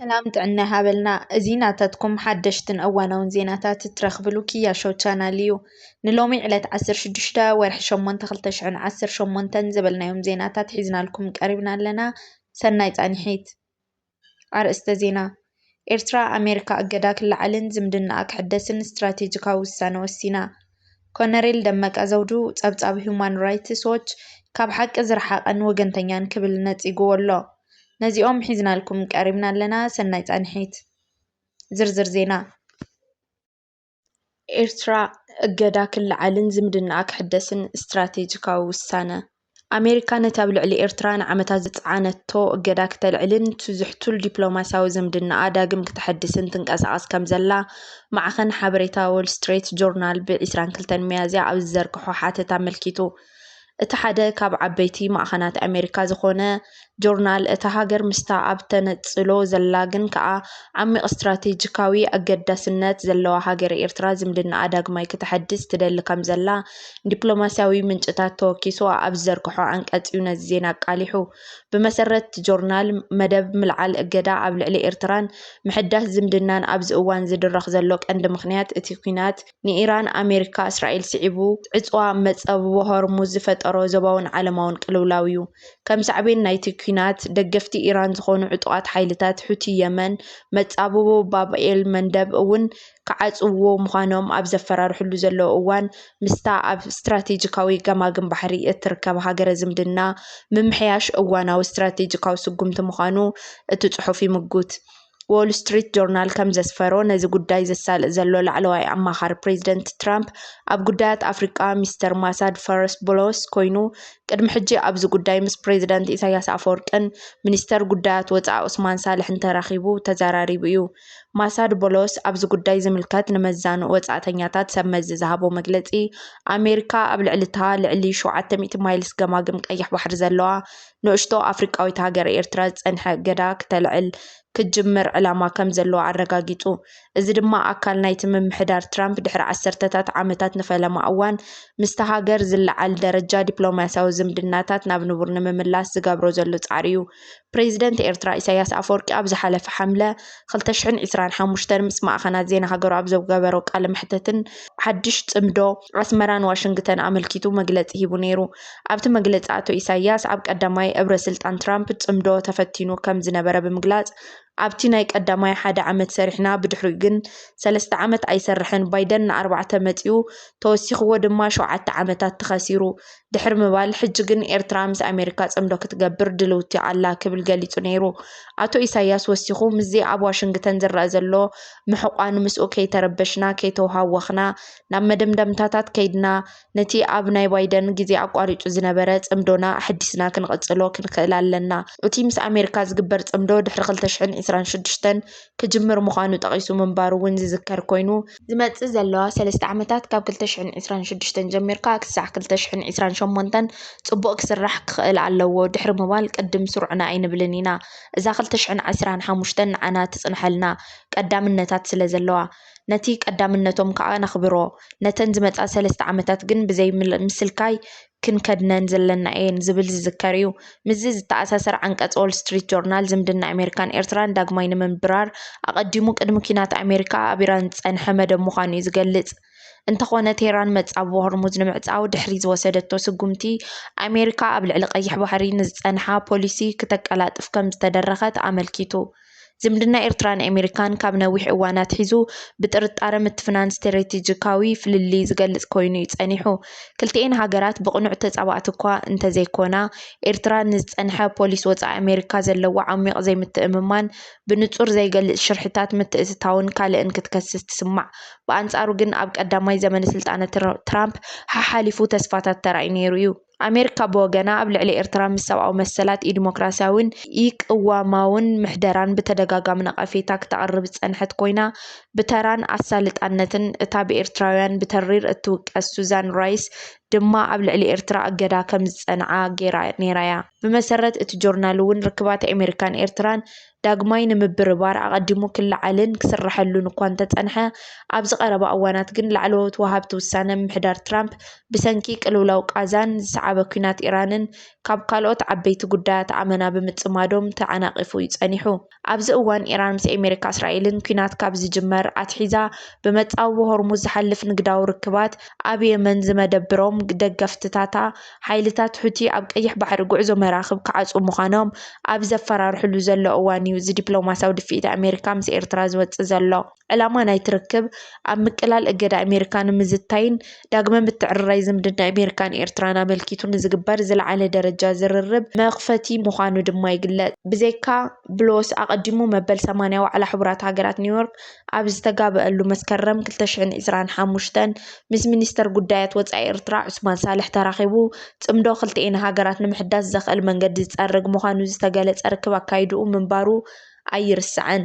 ሰላም ጥዕና ይሃበልና። እዚ ናታትኩም ሓደሽትን እዋናውን ዜናታት እትረኽብሉ ኪያ ሾው ቻናል እዩ። ንሎሚ ዕለት ዓሰርተ ሽዱሽተ ወርሒ ሸሞንተ ክልተ ሽሕን ዓሰርተ ሸሞንተን ዝበልናዮም ዜናታት ሒዝናልኩም ቀሪብና ኣለና። ሰናይ ጻንሒት። ኣርእስተ ዜና። ኤርትራ ኣሜሪካ እገዳ ክለዓልን ዝምድናኣ ክሕደስን ስትራቴጂካዊ ውሳነ ወሲና። ኮነሬል ደመቀ ዘውዱ ጸብጻብ ሁማን ራይትስ ዎች ካብ ሓቂ ዝረሓቐን ወገንተኛን ክብል ነጺግዎ ኣሎ። ነዚኦም ሒዝናልኩም ቀሪብና ኣለና። ሰናይ ጻንሒት። ዝርዝር ዜና። ኤርትራ እገዳ ክለዓልን ዝምድናኣ ክሕደስን ስትራቴጂካዊ ውሳነ። ኣሜሪካ ነቲ ኣብ ልዕሊ ኤርትራ ንዓመታት ዝጸዓነቶ እገዳ ክተልዕልን እቲ ዝሕቱል ዲፕሎማስያዊ ዝምድናኣ ዳግም ክተሐድስን ትንቀሳቐስ ከም ዘላ ማዕኸን ሓበሬታ ዎል ስትሪት ጆርናል ብ ዕስራን ክልተን ሚያዝያ ኣብ ዝዘርግሖ ሓተት ኣመልኪቱ። እቲ ሓደ ካብ ዓበይቲ ማዕኸናት ኣሜሪካ ዝኾነ ጆርናል፣ እታ ሃገር ምስታ ኣብ ተነጽሎ ዘላ ግን ከኣ ዓሚቕ ስትራቴጂካዊ ኣገዳስነት ዘለዋ ሃገር ኤርትራ ዝምድናኣ ዳግማይ ክተሐድስ ትደሊ ከም ዘላ ንዲፕሎማስያዊ ምንጭታት ተወኪሱ ኣብ ዝዘርግሖ ዓንቀጽ እዩ ነዚ ዜና ኣቃሊሑ። ብመሰረት እቲ ጆርናል፣ መደብ ምልዓል እገዳ ኣብ ልዕሊ ኤርትራን ምሕዳስ ዝምድናን ኣብዚ እዋን ዝድረኽ ዘሎ ቀንዲ ምኽንያት እቲ ኲናት ንኢራን፣ ኣሜሪካ፣ እስራኤል ስዒቡ ዕጽዋ መጻብቦ ሆርሙዝ ዝፈጠሮ ዞባውን ዓለማውን ቅልውላው እዩ። ከም ሳዕቤን ናይቲ ኲናት፣ ደገፍቲ ኢራን ዝኾኑ ዕጡቓት ሓይልታት ሑቲ የመን፣ መጻብቦ ባብ ኤል መንደብ እውን ክዓጽውዎ ምዃኖም ኣብ ዘፈራርሕሉ ዘለዉ እዋን፣ ምስታ ኣብ ስትራቴጂካዊ ገማግም ባሕሪ እትርከብ ሃገረ ዝምድና ምምሕያሽ እዋናዊ ስትራቴጂካዊ ስጉምቲ ምዃኑ እቲ ጽሑፍ ይምጉት። ዎል ስትሪት ጆርናል ከም ዘስፈሮ፣ ነዚ ጉዳይ ዘሳልጥ ዘሎ ላዕለዋይ ኣማኻሪ ፕሬዚደንት ትራምፕ ኣብ ጉዳያት ኣፍሪቃ ሚስተር ማሳድ ፈረስ ቦሎስ ኮይኑ፣ ቅድሚ ሕጂ ኣብዚ ጉዳይ ምስ ፕሬዚደንት ኢሳያስ ኣፈወርቅን ሚኒስተር ጉዳያት ወጻኢ ዑስማን ሳልሕን ተራኺቡ ተዘራሪቡ እዩ። ማሳድ ቦሎስ ኣብዚ ጉዳይ ዝምልከት ንመዛኑ ወጻእተኛታት ሰብ መዚ ዝሃቦ መግለጺ፣ ኣሜሪካ ኣብ ልዕሊ እታ ልዕሊ ሸውዓተ ሚእቲ ማይልስ ገማግም ቀይሕ ባሕሪ ዘለዋ ንእሽቶ ኣፍሪቃዊት ሃገር ኤርትራ ዝጸንሐ እገዳ ክተልዕል ክትጅምር ዕላማ ከም ዘለዋ ኣረጋጊጹ። እዚ ድማ ኣካል ናይቲ ምምሕዳር ትራምፕ ድሕሪ ዓሰርተታት ዓመታት ንፈለማ እዋን ምስታ ሃገር ዝለዓል ደረጃ ዲፕሎማስያዊ ዝምድናታት ናብ ንቡር ንምምላስ ዝገብሮ ዘሎ ጻዕሪ እዩ። ፕሬዚደንት ኤርትራ ኢሳያስ ኣፈወርቂ ኣብ ዝሓለፈ ሓምለ ክልተ ሽሕን ዕስራን ሓሙሽተን ምስ ማዕኸናት ዜና ሃገሩ ኣብ ዝገበሮ ቃለ መሕተትን ሓድሽ ጽምዶ ኣስመራን ዋሽንግተን ኣመልኪቱ መግለጺ ሂቡ ነይሩ። ኣብቲ መግለጺ ኣቶ ኢሳያስ ኣብ ቀዳማይ እብረ ስልጣን ትራምፕ ጽምዶ ተፈቲኑ ከም ዝነበረ ብምግላጽ፣ ኣብቲ ናይ ቀዳማይ ሓደ ዓመት ሰሪሕና፣ ብድሕሪኡ ግን ሰለስተ ዓመት ኣይሰርሕን፣ ባይደን ንኣርባዕተ መጺኡ፣ ተወሲኽዎ ድማ ሸውዓተ ዓመታት ተኸሲሩ ድሕሪ ምባል፣ ሕጂ ግን ኤርትራ ምስ ኣሜሪካ ጽምዶ ክትገብር ድልውቲ ኣላ ክብል ገሊጹ ነይሩ። ኣቶ ኢሳያስ ወሲኹ፣ ምስዚ ኣብ ዋሽንግተን ዝረኣ ዘሎ ምሕቋን ምስኡ ከይተረበሽና፣ ከይተወሃወኽና፣ ናብ መደምደምታታት ከይድና፣ ነቲ ኣብ ናይ ባይደን ግዜ ኣቋሪጹ ዝነበረ ጽምዶና ኣሐዲስና ክንቕጽሎ ክንክእል ኣለና። እቲ ምስ ኣሜሪካ ዝግበር ጽምዶ ድሕሪ ክልተ ሽሕን ዕስራን ሽዱሽተን ክጅምር ምዃኑ ጠቒሱ ምንባሩ እውን ዝዝከር ኮይኑ፣ ዝመጽእ ዘለዋ ሰለስተ ዓመታት ካብ ክልተ ሽሕን ዕስራን ሽዱሽተን ጀሚርካ ክሳዕ ክልተ ሽሕን ዕስራን ሸሞንተን ጽቡቕ ክስራሕ ክኽእል ኣለዎ ድሕሪ ምባል ቅድም ስሩዕና ኣይንብልን ኢና። እዛ ክልተ ሽሕን ዕስራን ሓሙሽተን ንዓና ትጽንሐልና ቀዳምነታት ስለ ዘለዋ፣ ነቲ ቀዳምነቶም ከኣ ነኽብሮ። ነተን ዝመጻ ሰለስተ ዓመታት ግን ብዘይ ምል-፣ ምስልካይ ክንከድነን ዘለና እየን ዝብል ዝዝከር እዩ። ምስዚ ዝተኣሳሰር ዓንቀጽ ዎል ስትሪት ጆርናል ዝምድና ኣሜሪካን ኤርትራን ዳግማይ ንምንብራር ኣቐዲሙ ቅድሚ ኲናት ኣሜሪካ ኣብ ኢራን ዝጸንሐ መደብ ምዃኑ እዩ ዝገልጽ። እንተኾነ ቴህራን መጻብቦ ሆርሙዝ ንምዕጻው ድሕሪ ዝወሰደቶ ስጉምቲ ኣሜሪካ ኣብ ልዕሊ ቀይሕ ባሕሪ ንዝጸንሓ ፖሊሲ ክተቀላጥፍ ከም ዝተደረኸት ኣመልኪቱ። ዝምድና ኤርትራን ኣሜሪካን ካብ ነዊሕ እዋን ኣትሒዙ ብጥርጣረ ምትፍናን ስትራቴጂካዊ ፍልልይ ዝገልጽ ኮይኑ እዩ ጸኒሑ። ክልቲኤን ሃገራት ብቕኑዕ ተጻባእቲ እኳ እንተዘይኮና፣ ኤርትራ ንዝጸንሐ ፖሊስ ወጻኢ ኣሜሪካ ዘለዎ ዓሚቕ ዘይምትእምማን፣ ብንጹር ዘይገልጽ ሽርሕታት ምትእትታውን ካልእን ክትከስስ ትስማዕ። ብኣንጻሩ ግን ኣብ ቀዳማይ ዘመነ ስልጣነ ትር-፣ ትራምፕ ሓሓሊፉ ተስፋታት ተራእዩ ነይሩ እዩ። ኣሜሪካ ብወገና ኣብ ልዕሊ ኤርትራ ምስ ሰብኣዊ መሰላት፣ ኢዲሞክራስያዊን ኢቅዋማውን ምሕደራን ብተደጋጋሚ ነቐፌታ ክተቕርብ ዝጸንሐት ኮይና፣ ብተራን ኣሳልጣነትን እታ ብኤርትራውያን ብተሪር እትውቀስ ሱዛን ራይስ ድማ ኣብ ልዕሊ ኤርትራ እገዳ ከም ዝጸንዓ ገይራ ነይራ እያ። ብመሰረት እቲ ጆርናል እውን ርክባት ኣሜሪካን ኤርትራን ዳግማይ ንምብርባር ኣቐዲሙ ክለዓልን ክስረሐሉን እኳ እንተጸንሐ፣ ኣብዚ ቀረባ እዋናት ግን ላዕለዎት ወሃብቲ ውሳነ ምምሕዳር ትራምፕ ብሰንኪ ቅልውላው ቃዛን ዝሰዓበ ኲናት ኢራንን ካብ ካልኦት ዓበይቲ ጉዳያት ኣመና ብምጽማዶም ተዓናቒፉ እዩ ጸኒሑ። ኣብዚ እዋን ኢራን ምስ ኣሜሪካ እስራኤልን ኲናት ካብ ዝጅመር ኣትሒዛ ብመጻብቦ ሆርሙዝ ዝሓልፍ ንግዳዊ ርክባት ኣብ የመን ዝመደብሮም ደገፍትታታ ሓይልታት ሑቲ ኣብ ቀይሕ ባሕሪ ጉዕዞ መራኽብ ክዓጽዉ ምዃኖም ኣብ ዘፈራርሕሉ ዘሎ እዋን እዩ እዚ ዲፕሎማስያዊ ድፍኢት ኣሜሪካ ምስ ኤርትራ ዝወጽእ ዘሎ። ዕላማ ናይቲ ርክብ ኣብ ምቅላል እገዳ ኣሜሪካ ንምዝታይን ዳግመ ምትዕርራይ ዝምድና ኣሜሪካን ኤርትራን ኣመልኪቱ ንዝግበር ዝለዓለ ደረጃ ዝርርብ መኽፈቲ ምዃኑ ድማ ይግለጽ። ብዘይካ ብሎስ ኣቐዲሙ መበል ሰማንያ ዋዕላ ሕቡራት ሃገራት ኒውዮርክ ኣብ ዝተጋበኣሉ መስከረም ክልተ ሽሕን ዕስራን ሓሙሽተን ምስ ሚኒስተር ጉዳያት ወጻኢ ኤርትራ ዑስማን ሳልሕ ተራኺቡ ጽምዶ ክልቲኤን ሃገራት ንምሕዳስ ዘኽእል መንገዲ ዝጸርግ ምዃኑ ዝተገለጸ ርክብ ኣካይድኡ ምንባሩ ኣይርሳዕን።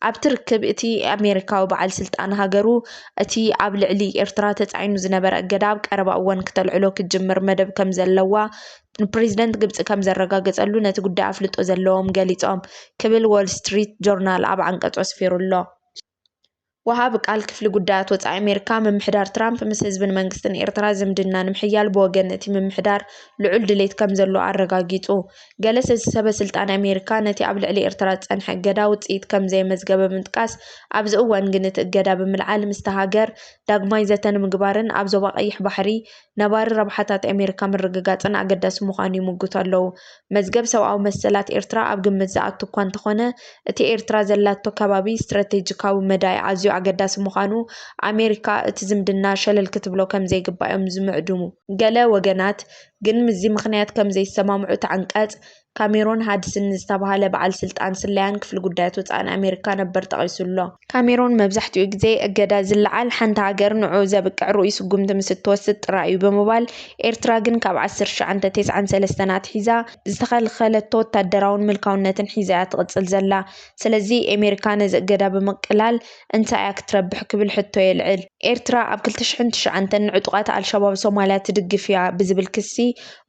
ኣብቲ ርክብ እቲ ኣሜሪካዊ በዓል ስልጣን ሃገሩ እቲ ኣብ ልዕሊ ኤርትራ ተጻዒኑ ዝነበረ እገዳ ኣብ ቀረባ እዋን ክተልዕሎ ክትጅምር መደብ ከም ዘለዋ ንፕሬዝደንት ግብጺ ከም ዘረጋገጸሉ ነቲ ጉዳይ ኣፍልጦ ዘለዎም ገሊጾም ክብል ዎል ስትሪት ጆርናል ኣብ ዓንቀጹ ኣስፊሩ ኣሎ። ወሃቢ ቃል ክፍሊ ጉዳያት ወጻኢ ኣሜሪካ፣ ምምሕዳር ትራምፕ ምስ ህዝብን መንግስትን ኤርትራ ዝምድና ንምሕያል ብወገን እቲ ምምሕዳር ልዑል ድሌት ከም ዘሎ ኣረጋጊጹ። ገለ ሰበ ስልጣን ኣሜሪካ ነቲ ኣብ ልዕሊ ኤርትራ ዝጸንሐ እገዳ ውጽኢት ከም ዘየመዝገበ ብምጥቃስ፣ ኣብዚ እዋን ግን እቲ እገዳ ብምልዓል ምስታ ሃገር ዳግማይ ዘተ ንምግባርን ኣብ ዞባ ቀይሕ ባሕሪ ነባሪ ረብሓታት ኣሜሪካ ምርግጋጽን ኣገዳሲ ምዃኑ ይምጉቱ ኣለዉ። መዝገብ ሰብኣዊ መሰላት ኤርትራ ኣብ ግምት ዝኣቱ እኳ እንተኾነ፣ እቲ ኤርትራ ዘላቶ ከባቢ ስትራቴጂካዊ መዳይ ኣዝዩ ኣገዳሲ ምዃኑ ኣሜሪካ እቲ ዝምድና ሸለል ክትብሎ ከም ዘይግባእ እዮም ዝምዕድሙ። ገለ ወገናት ግን ምስዚ ምኽንያት ከም ዘይሰማምዑ እቲ ዓንቀጽ ካሜሮን ሃድስን ዝተባህለ በዓል ስልጣን ስለያን ክፍሊ ጉዳያት ወጻእን ኣሜሪካ ነበር ጠቒሱ ኣሎ። ካሜሮን መብዛሕትኡ ግዜ እገዳ ዝለዓል ሓንቲ ሃገር ንዕኡ ዘብቅዕ ርኡይ ስጉምቲ ምስ እትወስድ ጥራይ እዩ ብምባል፣ ኤርትራ ግን ካብ ዓሰርተ ትሽዓተ ተስዓን ሰለስተን ኣትሒዛ ዝተኸልኸለቶ ወታደራውን ምልካውነትን ሒዛ እያ ትቕጽል ዘላ። ስለዚ ኣሜሪካ ነዚ እገዳ ብምቅላል እንታይ እያ ክትረብሕ ክብል ሕቶ የልዕል። ኤርትራ ኣብ ክልተ ሽሕን ትሽዓተን ንዕጡቓት ኣልሸባብ ሶማልያ ትድግፍ እያ ብዝብል ክሲ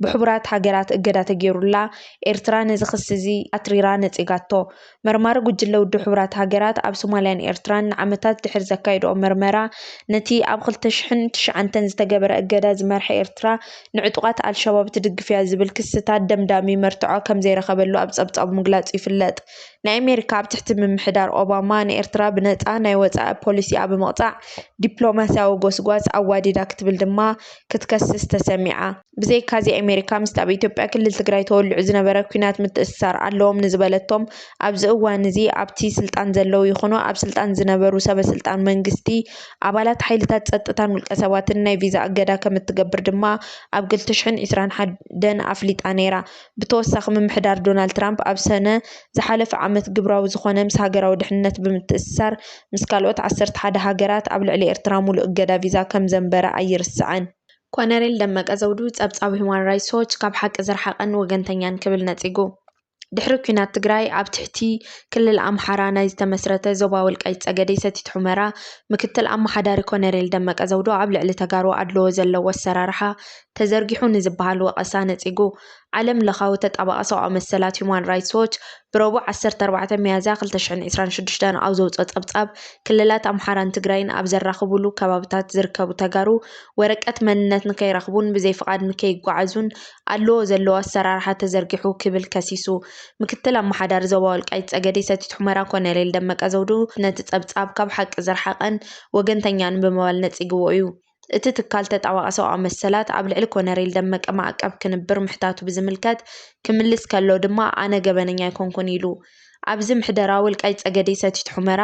ብሕቡራት ሃገራት እገዳ ተገይሩላ፣ ኤርትራ ነዚ ክሲ እዚ ኣትሪራ ነጺጋቶ። መርማሪ ጉጅለ ውድብ ሕቡራት ሃገራት ኣብ ሶማልያን ኤርትራን ንዓመታት ድሕሪ ዘካየድኦ መርመራ፣ ነቲ ኣብ ክልተ ሽሕን ትሽዓተን ዝተገበረ እገዳ ዝመርሐ ኤርትራ ንዕጡቓት ኣልሸባብ ትድግፍ እያ ዝብል ክስታት ደምዳሚ መርትዖ ከም ዘይረኸበሉ ኣብ ጸብጻቡ ምግላጹ ይፍለጥ። ናይ ኣሜሪካ ኣብ ትሕቲ ምምሕዳር ኦባማ ንኤርትራ ብነጻ ናይ ወጻኢ ፖሊሲኣ ብምቕጻዕ ዲፕሎማስያዊ ጎስጓስ ኣዋዲዳ ክትብል ድማ ክትከስስ ተሰሚዓ። ብዘይካዚ ኣሜሪካ ምስቲ ኣብ ኢትዮጵያ ክልል ትግራይ ተወሊዑ ዝነበረ ኲናት ምትእስሳር ኣለዎም ንዝበለቶም ኣብዚ እዋን እዚ ኣብቲ ስልጣን ዘለዉ ይኹኑ ኣብ ስልጣን ዝነበሩ ሰበ ስልጣን መንግስቲ፣ ኣባላት ሓይልታት ጸጥታን ውልቀ ሰባትን ናይ ቪዛ እገዳ ከም እትገብር ድማ ኣብ ክልተ ሽሕን ዕስራን ሓደን ኣፍሊጣ ነይራ። ብተወሳኺ ምምሕዳር ዶናልድ ትራምፕ ኣብ ሰነ ዝሓለፈ ዓመት ግብራዊ ዝኾነ ምስ ሃገራዊ ድሕንነት ብምትእስሳር ምስ ካልኦት ዓሰርተ ሓደ ሃገራት ኣብ ልዕሊ ኤርትራ ሙሉእ እገዳ ቪዛ ከም ዘንበረ ኣይርሳዕን። ኮነሬል ደመቀ ዘውዱ ጸብጻብ ሂውማን ራይትስ ዎች ካብ ሓቂ ዝረሓቐን ወገንተኛን ክብል ነጺጉ። ድሕሪ ኲናት ትግራይ ኣብ ትሕቲ ክልል ኣምሓራ ናይ ዝተመስረተ ዞባ ወልቃይት ጸገዴ ሰቲት ሑመራ ምክትል ኣመሓዳሪ ኮነሬል ደመቀ ዘውዱ ኣብ ልዕሊ ተጋሩ ኣድልዎ ዘለዎ ኣሰራርሓ ተዘርጊሑ ንዝበሃል ወቐሳ ነጺጉ። ዓለም ለኻዊ ተጣባቒ ሰብኣዊ መሰላት ሂውማን ራይትስ ዎች ብረቡዕ ዓሰርተ ኣርባዕተ ሚያዝያ ክልተ ሽሕን ዕስራን ሽዱሽተን ኣብ ዘውፅኦ ጸብጻብ፣ ክልላት ኣምሓራን ትግራይን ኣብ ዘራኽቡሉ ከባብታት ዝርከቡ ተጋሩ ወረቀት መንነት ንከይረኽቡን ብዘይ ፍቓድ ንከይጓዓዙን ኣለዎ ዘለዎ ኣሰራርሓ ተዘርጊሑ ክብል ከሲሱ። ምክትል ኣመሓዳሪ ዞባ ወልቃይት ጸገዴ ሰቲት ሑመራ ኮነሬል ደመቀ ዘውዱ ነቲ ጸብጻብ ካብ ሓቂ ዝረሓቐን ወገንተኛን ብምባል ነጺግዎ እዩ። እቲ ትካል ተጣባቒ ሰብኣዊ መሰላት ኣብ ልዕሊ ኮነሬል ደመቀ ማዕቀብ ክንብር ምሕታቱ ብዝምልከት ክምልስ ከሎ ድማ ኣነ ገበነኛ ኣይኮንኩን ኢሉ። ኣብዚ ምሕደራ ወልቃይት ጸገዴ ሰቲት ሑመራ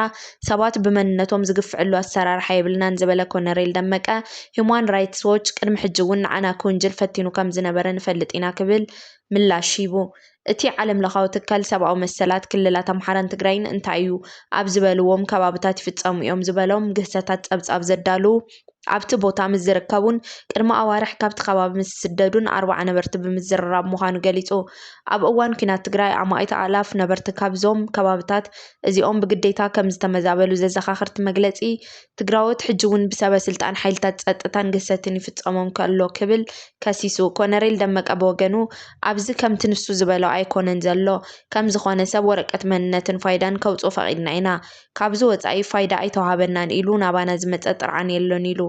ሰባት ብመንነቶም ዝግፍዕሉ ኣሰራርሓ የብልናን ዝበለ ኮነሬል ደመቀ፣ ሂውማን ራይትስ ዎች ቅድሚ ሕጂ እውን ንዓና ክውንጅል ፈቲኑ ከም ዝነበረ ንፈልጥ ኢና ክብል ምላሽ ሂቡ። እቲ ዓለም ለኻዊ ትካል ሰብኣዊ መሰላት ክልላት ኣምሓራን ትግራይን እንታይ እዩ ኣብ ዝበልዎም ከባብታት ይፍጸሙ እዮም ዝበሎም ግህሰታት ጸብጻብ ዘዳልዉ ኣብቲ ቦታ ምስ ዝርከቡን ቅድሚ ኣዋርሕ ካብቲ ከባቢ ምስ ዝስደዱን ኣርባዓ ነበርቲ ብምዝርራብ ምዃኑ ገሊጹ። ኣብ እዋን ኲናት ትግራይ ኣማኢት ኣእላፍ ነበርቲ ካብዞም ከባብታት እዚኦም ብግዴታ ከም ዝተመዛበሉ ዘዘኻኽር እቲ መግለጺ፣ ትግራዎት ሕጂ እውን ብሰበ ስልጣን ሓይልታት ጸጥታን ግህሰትን ይፍጸሞም ከሎ ክብል ከሲሱ። ኮነሬል ደመቀ ብወገኑ፣ ኣብዚ ከምቲ ንሱ ዝበሎ ኣይኮነን ዘሎ፣ ከም ዝኾነ ሰብ ወረቀት መንነትን ፋይዳን ከውጽኡ ፈቒድና ኢና። ካብዚ ወጻኢ ፋይዳ ኣይተዋሃበናን ኢሉ ናባና ዝመጸ ጥርዓን የሎን ኢሉ።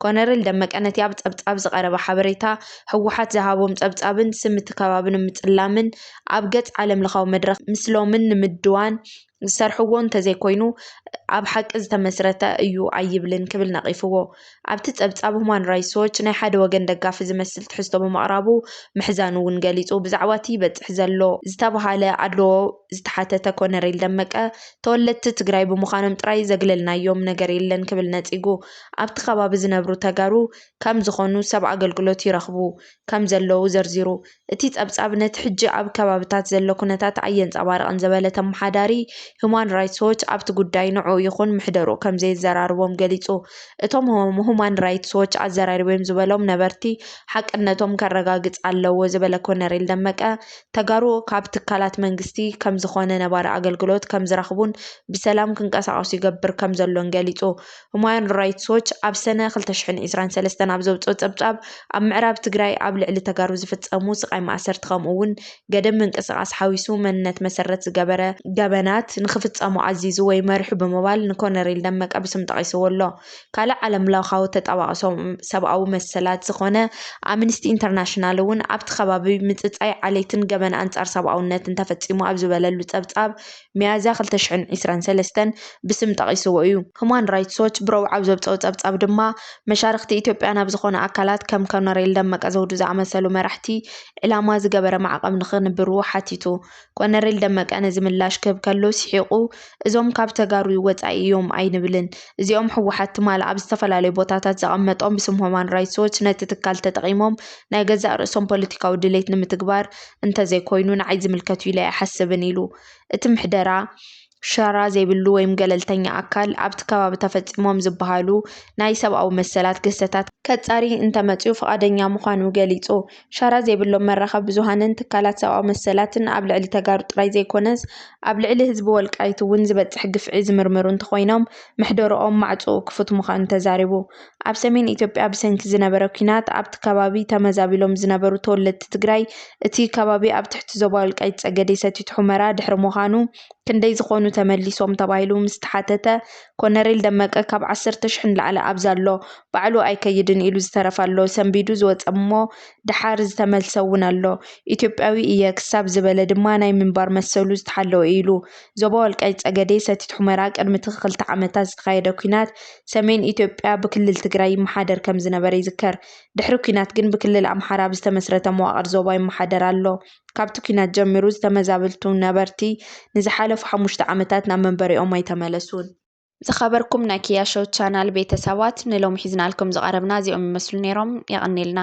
ኮነሬል ደመቀ ነቲ ኣብ ጸብጻብ ዝቐረበ ሓበሬታ፣ ህወሓት ዝሃቦም ጸብጻብን ስም እቲ ከባቢ ንምጽላምን ኣብ ገጽ ዓለም ለኻዊ መድረኽ ምስሎምን ንምድዋን ዝሰርሕዎ እንተዘይኮይኑ ኣብ ሓቂ ዝተመስረተ እዩ ኣይብልን ክብል ነቒፍዎ። ኣብቲ ጸብጻብ ሁማን ራይትስ ዎች ናይ ሓደ ወገን ደጋፊ ዝመስል ትሕዝቶ ብምቕራቡ ምሕዛኑ እውን ገሊጹ። ብዛዕባ እቲ ይበጽሕ ዘሎ ዝተባሃለ ኣድልዎ ዝተሓተተ ኮነሬል ደመቀ፣ ተወለድቲ ትግራይ ብምዃኖም ጥራይ ዘግለልናዮም ነገር የለን ክብል ነጺጉ። ኣብቲ ከባቢ ዝነብሩ ተጋሩ ከም ዝኾኑ ሰብ ኣገልግሎት ይረኽቡ ከም ዘለዉ ዘርዚሩ። እቲ ጸብጻብ ነቲ ሕጂ ኣብ ከባብታት ዘሎ ኩነታት ኣየንጸባርቕን ዝበለ ተመሓዳሪ ሁማን ራይትስ ዎች ኣብቲ ጉዳይ ንዕኡ ይኹን ምሕደርኡ ከም ዘየዘራርቦም ገሊጹ። እቶም ሁማን ራይትስ ዎች ኣዘራሪቦም ዝበሎም ነበርቲ ሓቅነቶም ከረጋግጽ ኣለዎ ዝበለ ኮነሬል ደመቀ፣ ተጋሩ ካብ ትካላት መንግስቲ ከም ዝኾነ ነባሪ ኣገልግሎት ከም ዝረኽቡን ብሰላም ክንቀሳቐሱ ይገብር ከም ዘሎን ገሊጹ። ሁማን ራይትስ ዎች ኣብ ሰነ ክልተ ሽሕን ዕስራን ሰለስተን ኣብ ዘውጽኦ ጸብጻብ፣ ኣብ ምዕራብ ትግራይ ኣብ ልዕሊ ተጋሩ ዝፍጸሙ ስቓይ ማእሰርቲ ከምኡ እውን ገደብ ምንቅስቓስ ሓዊሱ መንነት መሰረት ዝገበረ ገበናት ንኽፍጸሙ ኣዚዙ ወይ መሪሑ ብምባል ንኮነሬል ደመቀ ብስም ጠቒስዎ ኣሎ። ካልእ ዓለም ለኻዊ ተጣባቒ ሰብኣዊ መሰላት ዝኾነ ኣምንስቲ ኢንተርናሽናል እውን ኣብቲ ከባቢ ምጽጻይ ዓሌትን ገበን ኣንጻር ሰብኣውነትን ተፈጺሙ ኣብ ዝበለሉ ጸብጻብ፣ ሚያዝያ ክልተ ሽሕን ዕስራን ሰለስተን ብስም ጠቒስዎ እዩ። ሁማን ራይትስ ዎች ብረቡዕ ኣብ ዘውጽኦ ጸብጻብ ድማ፣ መሻርኽቲ ኢትዮጵያ ናብ ዝኾኑ ኣካላት ከም ኮነሬል ደመቀ ዘውዱ ዝኣመሰሉ መራሕቲ ዕላማ ዝገበረ ማዕቐብ ንኽንብርዎ ሓቲቱ። ኮነሬል ደመቀ ነዚ ምላሽ ክህብ ከሎ ስሒቑ፣ እዞም ካብ ተጋሩ ወጻኢ እዮም ኣይንብልን። እዚኦም ህወሓት ትማል ኣብ ዝተፈላለዩ ቦታታት ዘቐመጦም ብስም ሁማን ራይትስ ዎች ነቲ ትካል ተጠቒሞም ናይ ገዛእ ርእሶም ፖለቲካዊ ድሌት ንምትግባር እንተዘይኮይኑ ንዓይ ዝምልከት እዩ ኢለ ኣይሓስብን ኢሉ። እቲ ምሕደራ ሻራ ዘይብሉ ወይም ገለልተኛ ኣካል ኣብቲ ከባቢ ተፈጺሞም ዝበሃሉ ናይ ሰብኣዊ መሰላት ግህሰታት ከጻሪ እንተመጺኡ ፍቓደኛ ምዃኑ ገሊጹ። ሻራ ዘይብሎም መራኸቢ ብዙሃንን ትካላት ሰብኣዊ መሰላትን ኣብ ልዕሊ ተጋሩ ጥራይ ዘይኮነስ ኣብ ልዕሊ ህዝቢ ወልቃይት እውን ዝበጽሕ ግፍዒ ዝምርምሩ እንተኾይኖም ምሕደርኦም ማዕጾኡ ክፉት ምዃኑ ተዛሪቡ። ኣብ ሰሜን ኢትዮጵያ ብሰንኪ ዝነበረ ኲናት ኣብቲ ከባቢ ተመዛቢሎም ዝነበሩ ተወለድቲ ትግራይ እቲ ከባቢ ኣብ ትሕቲ ዞባ ወልቃይት ጸገዴ ሰቲት ሑመራ ድሕሪ ምዃኑ ክንደይ ዝኾኑ ተመሊሶም ተባሂሉ ምስ ተሓተተ፣ ኮነሬል ደመቀ ካብ ዓሰርተ ሽሕ ንላዕሊ ኣብዛ ኣሎ፣ ባዕሉ ኣይከይድን ኢሉ ዝተረፈ ኣሎ፣ ሰንቢዱ ዝወጸ እሞ ደሓር ዝተመልሰ እውን ኣሎ። ኢትዮጵያዊ እየ ክሳብ ዝበለ ድማ ናይ ምንባር መሰሉ ዝተሓለወ እዩ ኢሉ። ዞባ ወልቃይት ጸገዴ ሰቲት ሑመራ ቅድሚ እቲ ክልተ ዓመታት ዝተኻየደ ኲናት ሰሜን ኢትዮጵያ ብክልል ትግራይ ይመሓደር ከም ዝነበረ ይዝከር። ድሕሪ ኲናት ግን ብክልል ኣምሓራ ብዝተመስረተ መዋቕር ዞባ ይመሓደር ኣሎ። ካብቲ ኲናት ጀሚሩ ዝተመዛበልቱ ነበርቲ ንዝሓለፉ ሓሙሽተ ዓመታት ናብ መንበሪኦም ኣይተመለሱን። ዝኸበርኩም ናይ ኪያ ሾው ቻናል ቤተሰባት፣ ንሎሚ ሒዝናልኩም ዝቐረብና እዚኦም ይመስሉ ነይሮም። የቐኔልና።